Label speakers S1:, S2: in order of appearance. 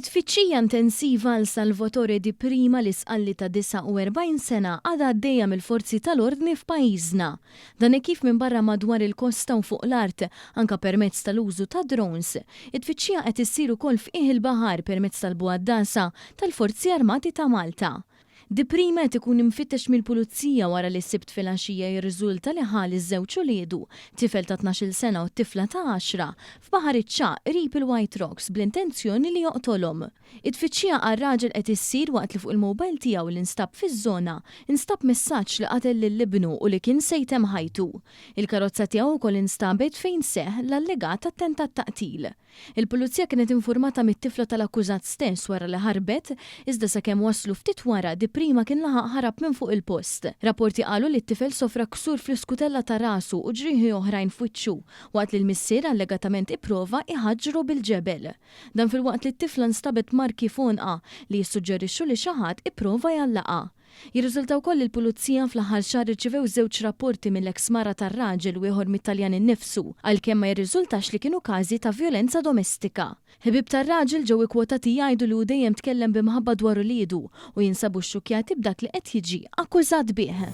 S1: It-tfittxija intensiva għal Salvatore Di Prima l-Isqalli ta' 49 sena għadha għaddejja mill-forzi tal-ordni f'pajjiżna. Dan hekk kif minbarra madwar il-kosta u fuq l-art, anke permezz tal-użu ta' drones, it-tfittxija qed issir ukoll f'qiegħ il-baħar permezz tal-bugħaddasa tal-Forzi Armati ta' Malta. Di Prima qed ikun imfittex mill-Pulizija wara li s-Sibt filgħaxija jirriżulta li ħa liż-żewġ uliedu, tifel ta' 12-il sena u tifla ta' għaxra, f'Baħar iċ-Ċagħaq qrib il-White Rocks bl-intenzjoni li joqtolhom. It-tfittxija għar-raġel qed issir waqt li fuq il-mobile tiegħu li nstab fiż-żona, instab messaġġ li qatel lil ibnu u li kien se jtemm ħajtu. Il-karozza tiegħu wkoll instabet fejn seħħ l-allegat attentat ta' qtil. Il-Pulizija kienet infurmata mit-tifla tal-akkużat stess wara li ħarbet, iżda sakemm waslu ftit wara, Di Prima kien laħaq ħarab minn fuq il-post. Rapporti qalu li t-tifel sofra ksur fl-iskutella ta' rasu u ġrieħi oħrajn f'wiċċu, waqt li l-missier allegatament ipprova iħaġġru bil-ġebel. Dan filwaqt li t-tifla nstabet b'marki f'għonqha li jissuġġerixxu li xi ħadd ipprova jgħallaqha. Jirriżulta wkoll li l-Pulizija fl-aħħar xahar irċivew żewġ rapporti mill-eks mara tar-raġel u ieħor mit-Taljan innifsu, għalkemm ma jirriżultax li kienu każi ta' vjolenza domestika. Ħbieb tar-raġel ġew ikkwotati jgħidu li hu dejjem tkellem bi mħabba dwar uliedu u jinsabu xxukkjati b'dak li qed jiġi akkużat bih.